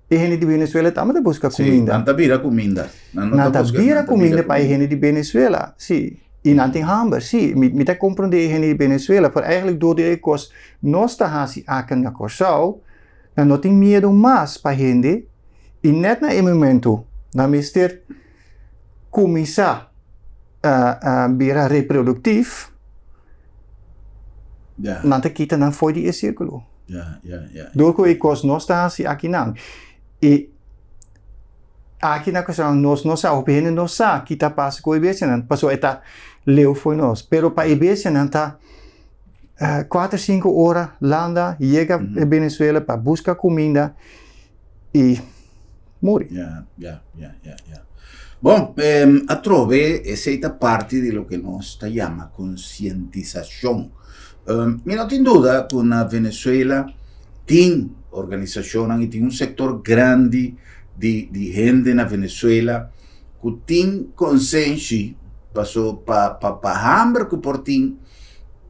e hende di Venezuela tambe ta buska kuminda. Sí, nan ta bira kuminda. Nan ta bira kuminda pa e hende di Venezuela, sí. I nan tin hamber, sí. Mi mi ta komprondé e hende di Venezuela, pero eigenlijk dor di e kos nos ta hasi aki na Kòrsou, nan no tin miedu mas pa hende i nèt na e momentu nan mester kuminsá bira reproduktif, nan ta kita nan for di e sirkulo. Dor ku e kos nos ta hasi akinan. I aki na Kòrsou nos no sa, hopi hende no sa ki ta pasa ku e bestianan, pasobra e ta leu for nos. Pero pa e bestianan ta kuater, sinku ora landa yega Venezuela pa buska kuminda i muri. Ya, ya, ya, ya, ya. Bon, atrobe esei ta parti di loke nos ta yama konsientisashon. Mi no tin duda ku na Venezuela tin organisashonnan i tin un sektor grandi di di hende na Venezuela ku tin konsenshi paso pa pa pa hamber ku por tin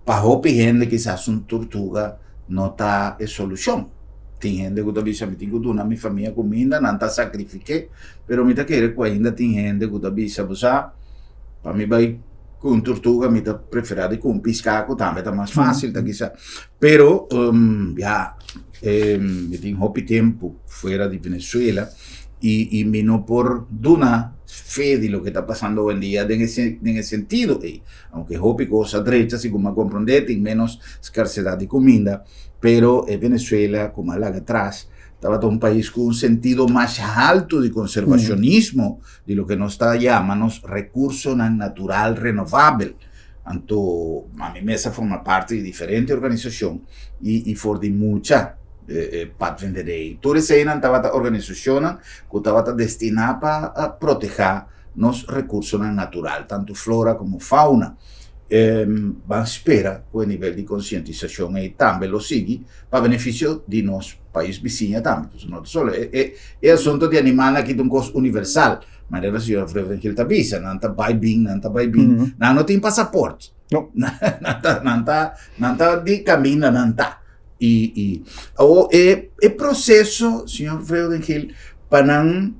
Pa hopi hende kisas un turtuga no ta e solushon. Tin hende ku ta bisa mi tin ku duna mi famia kuminda, nan ta sakrifik'é, pero mi ta kere ku ainda tin hende ku ta bisa bo sa, pa mi bai ku un turtuga mi ta preferá di ku un piská ku tambe ta mas fásil ta kisa. Pero ya mi tin hopi tempu fuera di Venezuela i mi no por duna fe di loke ta pasando owendia den e sentido ei. Aunke hopi kos a drecha, segun mi a komprondé, tin ménos skarsedat di kuminda, pero e Venezuela ku mi a laga atras tabata un pais ku un sentido mas haltu di konservashonismo di loke nos ta yama nos rekursonan natural renovabel. Anto ami mes a forma parti di diferente organisashon i for di mucha Padvinderij. Tur eseinan tabata organisashonnan ku tabata destiná pa protehá nos rekursonan natural, tantu flora komo fauna. Ban spera ku e nivel di konsientisashon ei tambe lo sigui pa benefisio di nos pais bisiña tambe. Pasobra no ta solo e e asunto di animalnan aki ta un kos universal, manera señor Vreugdenhil ta bisa, nan ta bai bin, nan ta bai bin, nan no tin pasaport. No. Nan ta nan ta nan ta di kaminda nan ta. I i awor e e proseso, señor Vreugdenhil, pa nan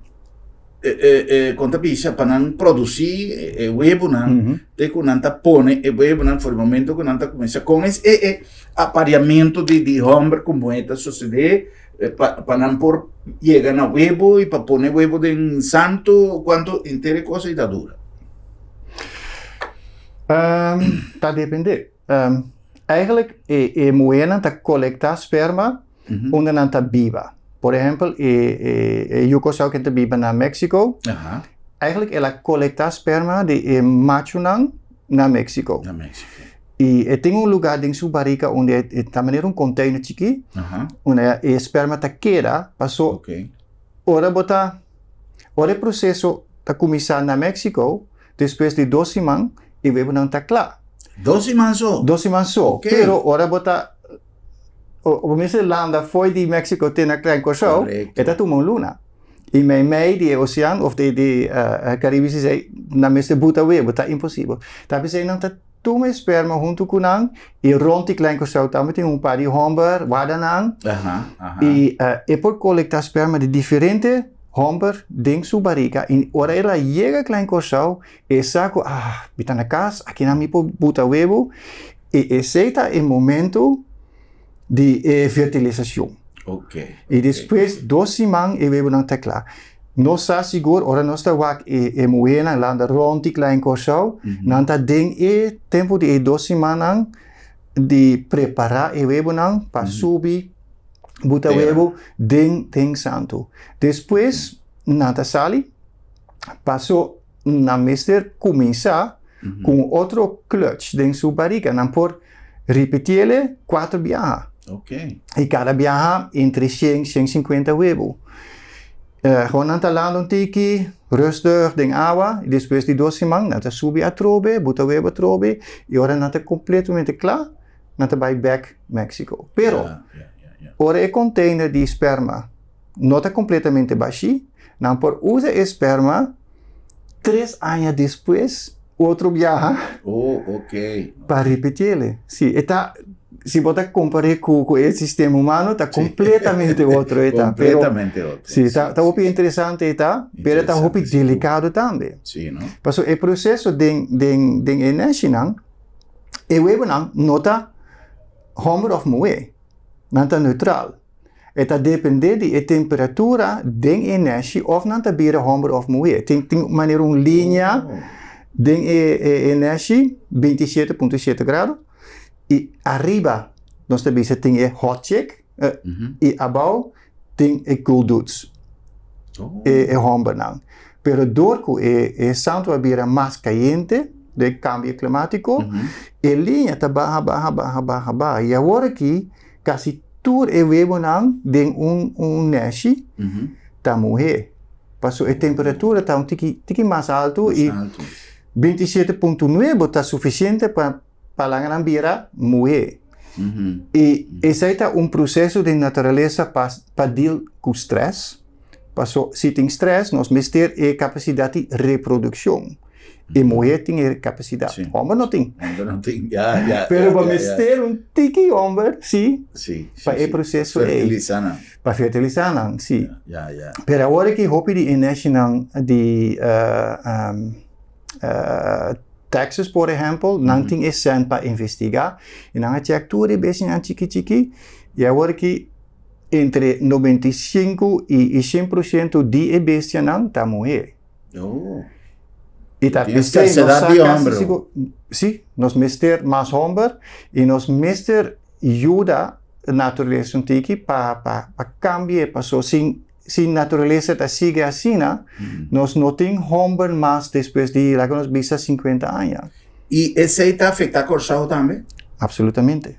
kon ta bisa pa nan produsí e webunan te ku nan ta pone e webunan for di momento ku nan ta kuminsá kon es e e apariamentu di di hòmber ku muhé ta sosodé pa pa nan por yega na webu i pa pone webu den santu kuantu henter e kos ei ta dura. Ta dependé. Eigenlijk e e muhénan ta kolektá sperma unda nan ta biba. Por ehèmpel e e e yu Kòrsou ken ta biba na Mexico, eigenlijk el a kolektá sperma di e machunan na Mexico. Na Mexico. I e tin un lugá den su barika unda e ta manera un container chikí, unda e sperma ta keda paso ora bo ta ora e proseso ta kuminsá na Mexico, Despues di dos siman e webunan ta kla. Dos siman so? Dos siman so. Ok. Pero ora bo ta, bo mester landa fo'i di Mexico te na Klein Kòrsou, Korekto. e ta tuma un luna. I meimei di e osean òf di di Karibische Zee nan mester buta webu, ta imposibel. Ta p'esei nan ta tuma e sperma huntu ku nan i rònt di Klein Kòrsou tambe tin un par di hòmber warda nan. Aha, aha. I e por kolektá sperma di diferente hòmber den su barika i ora el a yega Klein Kòrsou e sa ku ah mi ta na kas akinan mi por buta webu i esei ta e momentu. di e fertilisashon. I despues dos siman e webunan ta kla. Nos sa sigur ora nos ta wak e e muhénan landa rònt di Klein Kòrsou, nan ta den e tempu di e dos simannan di prepará e webunan pa subi buta webu den den santu. Despues nan ta sali paso nan mester kuminsá ku un otro clutch den su barika. Nan por ripitiele kuater biaha. I kada biaha entre shen, shen sinkuenta webu. Gewoon nan ta landa un tiki, rustig den awa, i despues di dos siman nan ta subi atrobe, buta webu atrobe, i ora nan ta kompletamente kla, nan ta bai bèk Mexico. Pero, ora e container di sperma no ta completamente bashí, nan por usa e sperma tres aña despues otro biaha Oh, ok. pa repitiele. Sí, e ta, si bo ta compar'é cu, cu e sistema humano, ta completamente otro e ta. Pero, Completamente otro. sí, ta, ta hopi interesante e ta, pero e ta hopi Interesante, sigur. delicado tambe. Sí, no? Pasobra e proceso den, den, den e neshinan, e webonan no ta homber of muhé, nan ta neutral. E ta dependé di e temperatura den e nèshi òf nan ta bira hòmber òf muhé. Tin tin manera un liña den e e nèshi, 27 punto shete grado, i ariba nos ta bisa tin e hot chick i abou tin e cool dudes, e e hòmbernan. Pero dor ku e e santu a bira mas kayente den kambio klimátiko, e liña ta baha baha baha baha baha i awor aki Kasi tur e webonan den un un neshi ta muhé. Paso e temperatura ta un tiki tiki mas altu i 27.9 ta sufisiente pa pa laga nan bira muhé. I esei ta un proseso den naturalesa pa pa deal ku strès. Paso si tin strès nos mester e kapasidat di reprodukshon. E muhé tin e kapasidat, Sí. hòmber no tin. Hòmber no tin, ya, ya. Pero ya, bo ya, ya. mester un tiki hòmber, sí, Sí, sí, pa e sí. proseso ei. Fertilisá nan. Pa fertilisá nan, sí. Ya, ya. Pero awor aki hopi di e neshinan di Texas por ehèmpel, nan tin e sèn pa investigá i nan a chèk tur e bestianan chiki chiki i awor aki entre 95 i 100% di e bestianan ta muhé. Oh. I ta Tin p'esei nos escarsedad sa di casi homber. sigur, sí, nos mester mas homber i nos mester yuda naturalesa un tiki pa pa pa cambia paso sin si naturalesa ta sigui asina nos no tin homber mas despues di laga nos bisa 50 aña. I esei ta afecta Corsou tambe? Absolutamente.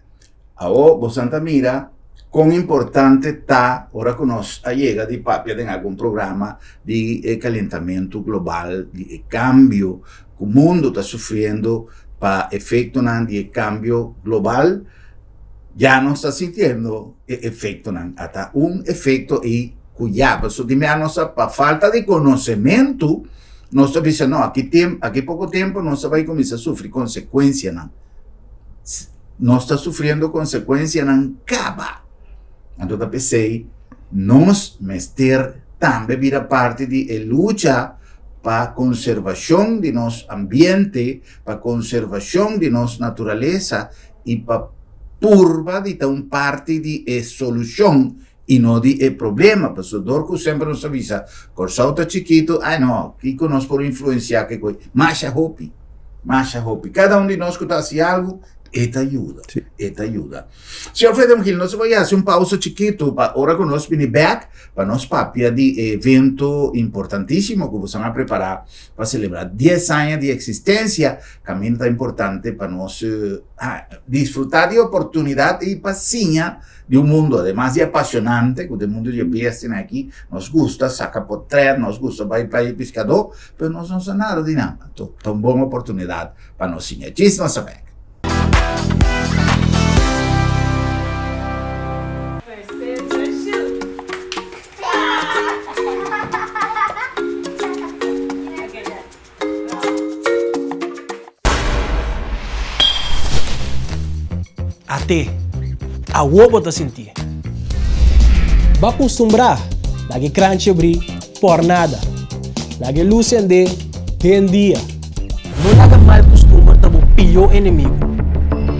Awor bosan ta mira kon importante ta ora ku nos a yega di papia den algun programa di e kalentamentu global, di e kambio ku mundu ta sufriendo pa efektonan di e kambio global, ya nos ta sintiendo e efektonan. Ata un efekto ei ku ya, pasobra di mea nos ta pa falta di konosementu nos ta bisa no aki tempu, aki poko tempu nos ta bai kuminsá sufri konsekuensianan. Nos ta sufriendo konsekuensianan kaba. Anto ta p'esei nos mester tambe bira parti di e lucha pa konservashon di nos ambiente, pa konservashon di nos naturalesa i pa purba di ta un parti di e solushon i no di e problema. Pasobra dor ku semper nos ta bisa Kòrsou ta chikitu, ai no, kiko nos por influensiá ke koi? Masha hopi, masha hopi. Kada un di nos ku ta hasi algu, e ta yuda, e ta yuda. Señor Fredem Gil, nos a bai hasi un pausa chikitu pa ora ku nos bini bèk pa nos papia di e evento importantísimo ku boso a prepará pa selebrá dies aña di eksistensia. Kaminda ta importante pa nos disfrutá di e oportunidat i pa siña Di un mundo ademas di apasionante cu den mundo di e bestianan aki, nos gusta saca potret, nos gusta bay playa di piscador, pero nos no sa nada di nan. Anto ta un bon oportunidad pa nos siña. Djis nos a bek. At'é, awor bo ta sintié. Bo a kustumbrá laga e kranchi abrí por nada, laga e lus sendé den dia. No laga mal kustumber ta bo pió enemigu.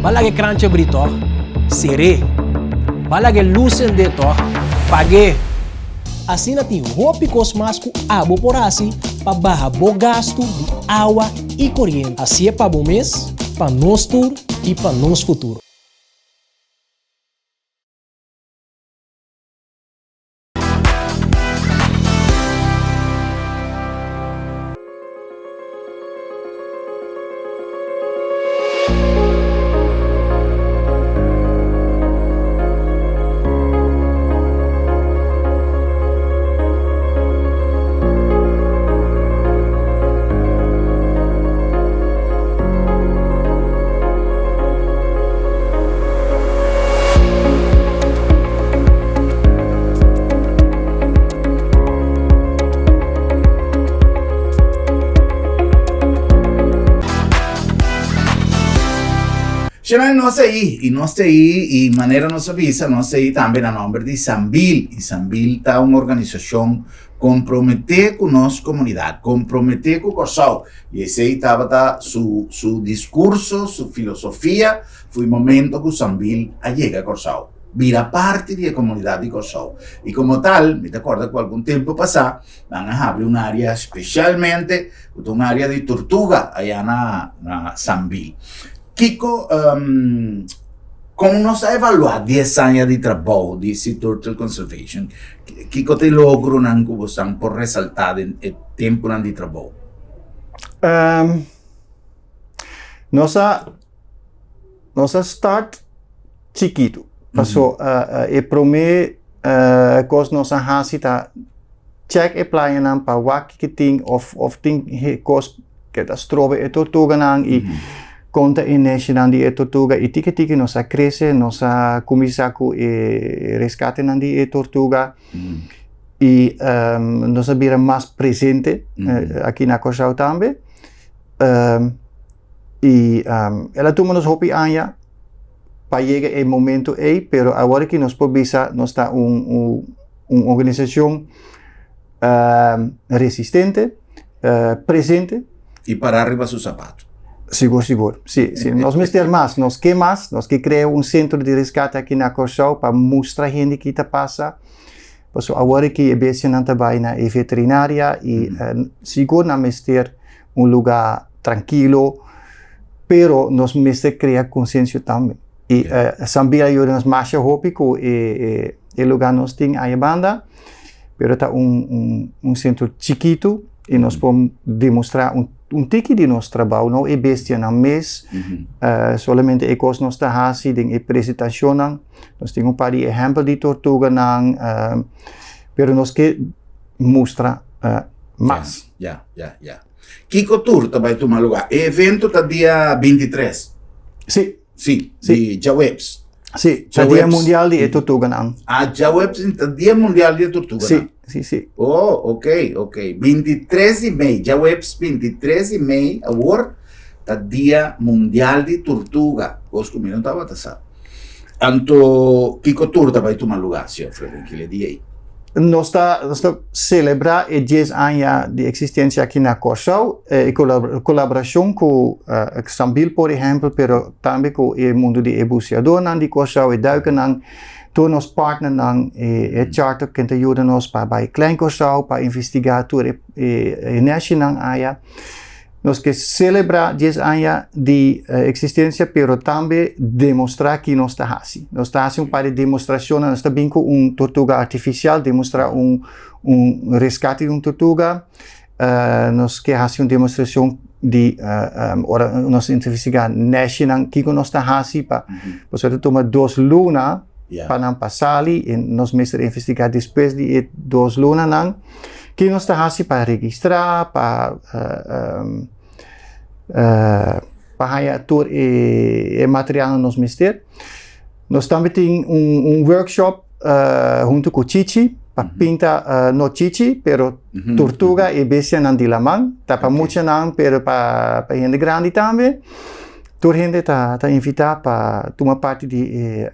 Bo a laga e kranchi abrí tòg? Ser'é. Ba laga e lus sendé tòg? Pag'é! Asina tin hopi kos mas ku abo por hasi pa baha bo gastu di awa i koriente. Hasié pa bo mes, pa nos tur i pa nos futuro. Shemay nos ta ei y nos ta ei y manera nos a bisa nos ta ei tambe na nomber di Sambil y Sambil ta un organisacion compromete cu nos comunidad, compromete cu Corsou y esey tabata su su discurso, su filosofia fu e momento cu Sambil a yega Corsou, bira parti di e comunidad di Corsou y como tal mi ta corda cu algun tempo pasa nan a habri un area specialmente cu ta un area di tortuga aya na na Sambil. Kiko kon nos a evaluá dies aña di trabou di Sea Turtle Conservation? Kiko ta e logronan ku bosan por resaltá den e tempunan di trabou? Nos a nos a start chikitu. Paso e promé kos nos a hasi ta chèk e playanan pa wak kiko tin òf òf tin kos ke ta strobe e tortuganan i kon ta e neshinan di e tortuga i tiki tiki nos a krese nos a kuminsá ku e reskatenan di e tortuga i nos a bira mas presente aki na Kòrsou tambe i el a tuma nos hopi aña pa yega e momento ei pero awor aki nos por bisa nos ta un un organisashon resistente, presente. I pará riba su sapato. Sigur, sigur. Sí, sí. Nos mester mas, nos ke mas, nos ke krea un sentro di reskate aki na Kòrsou pa mustra hende ki ta pasa. Pasobra awor aki e bestianan ta bai na e veterinaria i sigur nan mester un lugá trankilo, pero nos mester krea konsiensia tambe. I Sambil a yuda nos masha hopi ku e lugá nos tin aya banda. Pero ta un, un, un centro chikitu y nos por demostra un, un tiki di nos trabou, no e bestianan mes, mm -hmm. uh, solamente e cos nos ta hasi den e presentacionnan. Nos tin un par di ehempel di tortuganan, uh, pero nos ke mustra uh, mas. Ja, ja, ja. Kiko tur ta bai tuma lugar? E evento ta dia 23. Sí. Sí, sí. di djaweps. Sí, ta Dia Mundial di e Tortuganan. Ah, djaweps ta Dia Mundial di e Tortuganan. Sí, sí, sí. Oh, ok, ok. 23 di mei, djaweps 23 di mei, awor ta Dia Mundial di Tortuga. Kos ku mi no tabata sa. Anto, kiko tur ta bai tuma lugá, señor Fredwin, kile dia ei? Nos ta, nos ta selebrá e dies aña di eksistensia aki na Kòrsou, e kolaborashon ku Sambil por ehèmpel, pero tambe ku e mundu di e buseadornan di Kòrsou, e duikernan, tur nos partnernan, e charter ken ta yuda nos pa bai Klein Kòrsou pa investigá tur e nèshinan aya. Nos ke selebrá dies aña di eksistensia pero tambe demostrá ki nos ta hasi. Nos ta hasi un par di demostrashonnan, nos ta bin ku un tortuga artifisial demostrá un un reskate di un tortuga. Nos ke hasi un demostrashon di ora nos investigá nèshinan kiko nos ta hasi pa pasobra ta tuma dos luna pa nan pa sali i nos mester investigá despues di e dos lunanan. Ki nos ta hasi pa registrá, pa pa haña tur e materialnan nos mester. Nos tambe tin un un workshop huntu ku Chichi pa pinta no Chichi pero tortuga i bestianan di laman. Ta pa muchanan pero pa pa hende grandi tambe. Tur hende ta ta invitá pa tuma parti di e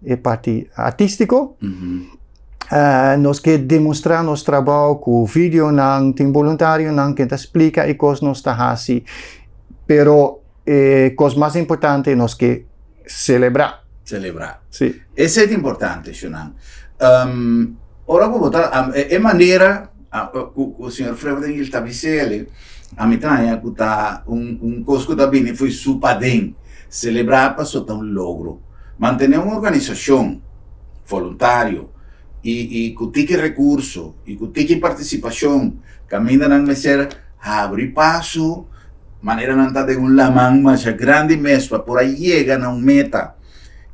e parti artístiko. Nos ke demostrá nos trabou ku videonan, tin boluntarionan ken ta splika e kos nos ta hasi, pero e kos mas importante nos ke selebrá. Selebrá. Sí. Esei ta importante, Shunan. Um, ora ku bo ta, e manera ku ku señor Freverdingil ta bis'el, a mi ta haña ku ta un un kos ku ta bini fo'i su paden. Selebrá paso ta un logro. Mantené un organisashon voluntario i i ku tiki rekurso i ku tiki partisipashon kaminda nan mester habri paso manera nan ta den un laman masha grandi mes pa por a yega na un meta.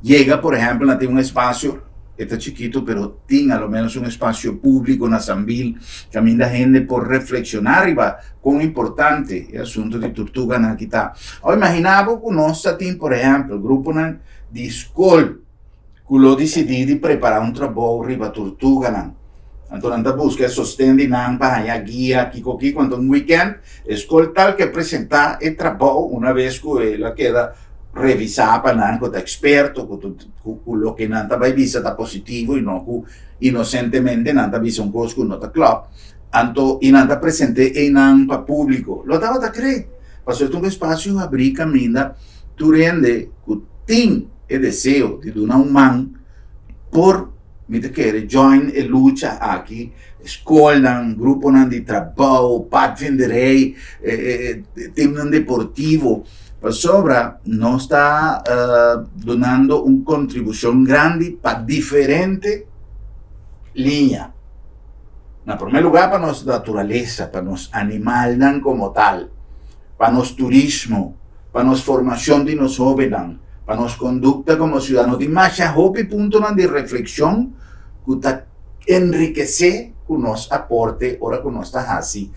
Yega por ehempel na tin un espacio, e ta chikito pero tin a lo menos un espacio publico na Sambil caminda hende por reflexiona riba con importante e asunto di turtuganan aki ta. Awor imagina bo cu nos ta tin por ehempel gruponan di scol ku lo disidí di prepará un trabou riba turtuganan. Anto nan ta buska e sosten di nan pa haña guia kiko kiko. Anto un wikènt e skol tal ke presentá e trabou una bes ku el a keda revisá pa nan ku ta eksperto ku ku loke nan ta bai bisa ta positivo i no ku inosentemente nan ta bisa un kos ku no ta klòp. Anto i nan ta present'é einan pa públiko. Lo tabata great pasobra ta un espasio habrí kaminda tur hende ku tin e deseo di duna un man por mi ta kere join e lucha aki, skolnan, gruponan di trabou, padvinderij, teamnan deportivo, pasobra nos ta dunando un kontribushon grandi pa diferente liña. Na promé lugá pa nos naturalesa, pa nos animalnan komo tal, pa nos turismo, pa nos formacion di nos hobennan, pa nos conducta como ciudadano. Tin masha hopi puntonan di reflexion cu ta enriquece cu nos aporte ora cu nos ta haci.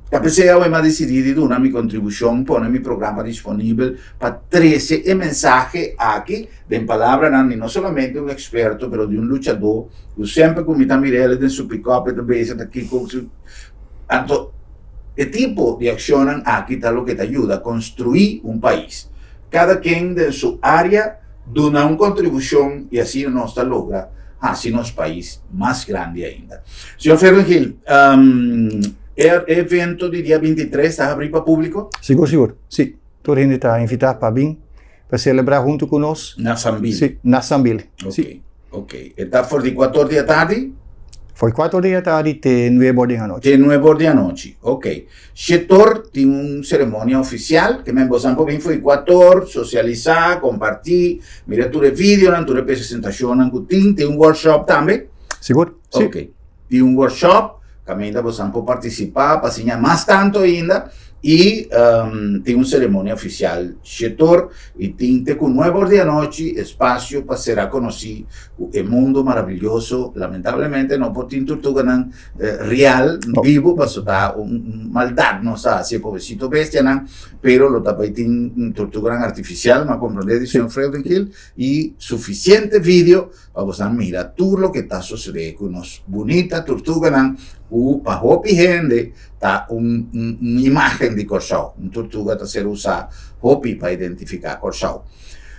Ta p'esey awe m'a dicidi di duna mi contribucion, pone mi programa disponibel pa trece e mensahe aki den palabranan di no solamente un experto pero di un luchador cu semper cu mi ta mir'el den su pick-up e ta bezig ta kico anto E tipo di akshonnan aki ta loke ta yuda konstruí un pais. Kada ken den su área duna un kontribushon i asina nos ta logra hasi nos pais mas grandi ainda. Señor Fernangil, e evento di dia 23 ta habrí pa públiko? Sigur, sigur. Sí. Tur hende ta invitá pa bin pa selebrá huntu ku nos. Na Sambil? Sí, na Sambil. Sí. Ok, e ta for di kuator di atardi? For di kuator di atardi te nuebe or di anochi. Te nuebe or di anochi, ok. Shetor tin un seremonia ofisial, ke men bosan por bin for di kuator, sosialisá, kompartí, mira tur e videonan, tur e presentashonnan ku tin, tin un workshop tambe? Sigur, si. Ok. Tin un workshop kaminda bosan por partisipá pa siña mas tantu ainda i tin un seremonia ofisial shetor i tin te ku nuebe or di anochi espasio pa sera konosí ku e mundo maravilloso. Lamentablemente no por tin turtuganan real bibu pasobra ta un maldat nos ta hasi e pobrecito bestianan pero lo ta bai tin turtuganan artifisial, mi a komprondé di señor Freudenhill i sufisiente video Pa boso mira tur loke ta sosodé ku nos bunita turtuganan ku pa hopi hende ta un un imágen di Kòrsou. Un turtuga ta ser usá hopi pa identifiká Kòrsou.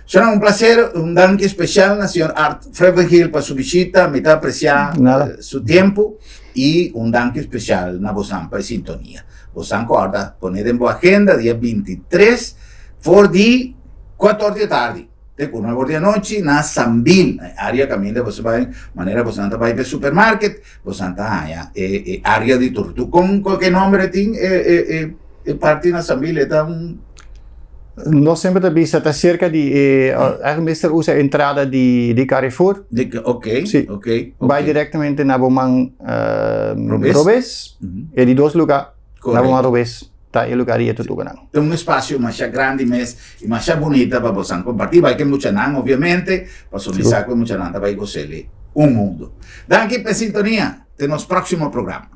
Señornan, un plaser, un danki spesial na señor Art Vreugdenhil pa su bishita. Mi ta apresiá su tempu i un danki spesial na bosan pa e sintonia. Bosan kòrda pone den bo agenda dia 23 for di kuator di atardi. Te ku nuebe or di anochi na Sambil, na e área kaminda boso bai, manera bosonan ta bai pa e supermarket, bosonan ta haña e e área di turtu. Kon ke nòmber e tin e e e e parti na Sambil? E ta un. Nos semper ta bisa ta serka di e, eigenlijk mester usa e entrada di di Carrefour. Di, oké, Sí. oké, Bai oké. direktamente na bo man Robes. robes, e di dos lugá, na bo Korekto. man robes. Ta e lugar di e tutuganan. Ta un espacio masha grandi mes y masha bunita pa bosan comparti. Bai cu e muchanan obviamente, pasobra mi sa cu e muchanan ta bai gosele un mundo. Danki p'e sintonia. Te nos proximo programa.